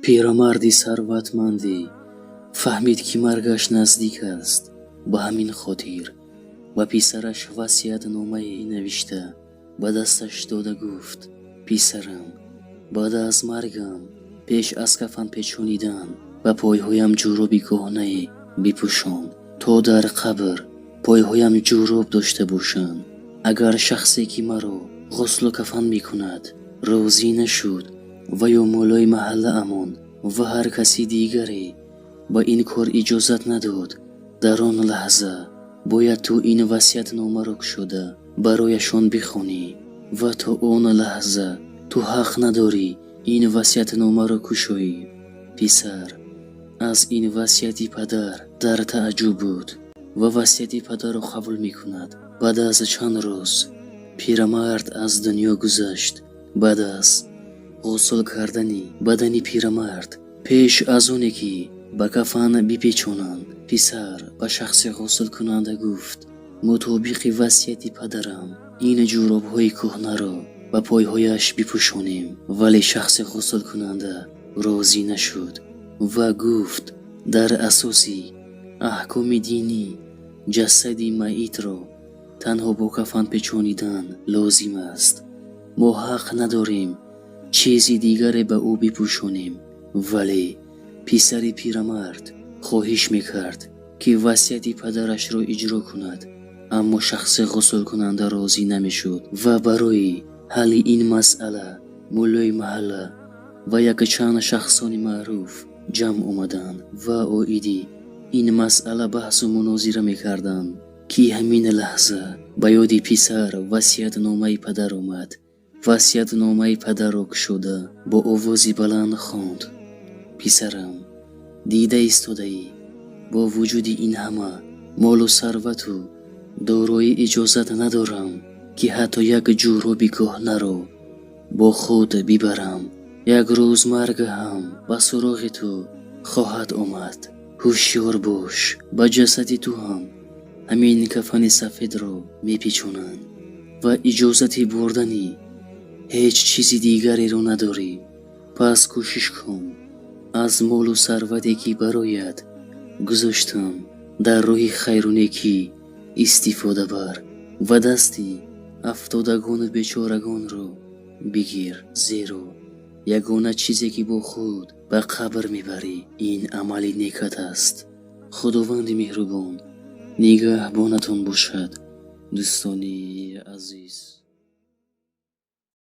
Пирамарди сарватмандӣ фаҳмид, ки маргаш наздик аст. Ба ҳамин хотир ба писараш васиятномае навишта, ба дасташ дода гуфт: «Писарам, баъд аз маргам, пеш аз кафан печонидан, ба пойҳоям ҷӯроби кӯҳнае бипӯшон, то дар қабр пойҳоям ҷӯроб дошта бошанд. Агар шахсе, ки маро ғуслу кафан мекунад, розӣ нашуд ва ё муллои маҳаллаамон ва ҳар каси дигаре ба ин кор иҷозат надод, дар он лаҳза бояд ту ин васиятномаро кушода барояшон бихонӣ ва то он лаҳза ту ҳақ надорӣ ин васиятномаро кушоӣ». Писар аз ин васияти падар дар тааҷҷуб буд ва васияти падарро қабул мекунад. Баъд аз чанд рӯз пирамард аз дунё гузашт. Баъд аз ғусл кардани бадани пирамард, пеш аз оне ки ба кафан бипечонанд, писар ба шахси ғуслкунанда гуфт: «Мутобиқи васияти падарам ин ҷӯробҳои кӯҳнаро ба пойҳояш бипӯшонем». Вале шахси ғуслкунанда розӣ нашуд ва гуфт: «Дар асоси аҳкоми динӣ ҷасади майитро танҳо бо кафан печонидан лозим аст. Мо ҳақ надорем чизи дигаре ба ӯ бипӯшонем». Вале писари пирамард хоҳиш мекард, ки васияти падарашро иҷро кунад, аммо шахси ғуслкунанда розӣ намешуд ва барои ҳалли ин масъала муллои маҳалла ва якчанд шахсони маъруф ҷамъ омаданд ва оиди ин масъала баҳсу мунозира мекарданд, ки ҳамин лаҳза ба ёди писар васиятномаи падар омад. Васиятномаи падарро кушода, бо овози баланд хонд: «Писарам, дида истодаӣ, бо вуҷуди ин ҳама молу сарвату дороӣ иҷозат надорам, ки ҳатто як ҷӯроби кӯҳнаро бо худ бибарам. Як рӯз марг ҳам ба суроғи ту хоҳад омад. Ҳушёр бош, ба ҷасади ту ҳам ҳамин кафани сафедро мепечонанд ва иҷозати бурдани ҳеҷ чизи дигареро надорӣ. Пас кӯшиш кун, аз молу сарвате, ки бароят гузоштам, дар роҳи хайру некӣ истифода бар ва дасти афтодагону бечорагонро бигир, зеро ягона чизе, ки бо худ ба қабр мебарӣ, ин амали некат аст». Худованди меҳрубон нигаҳбонатон бошад, дӯстони азиз.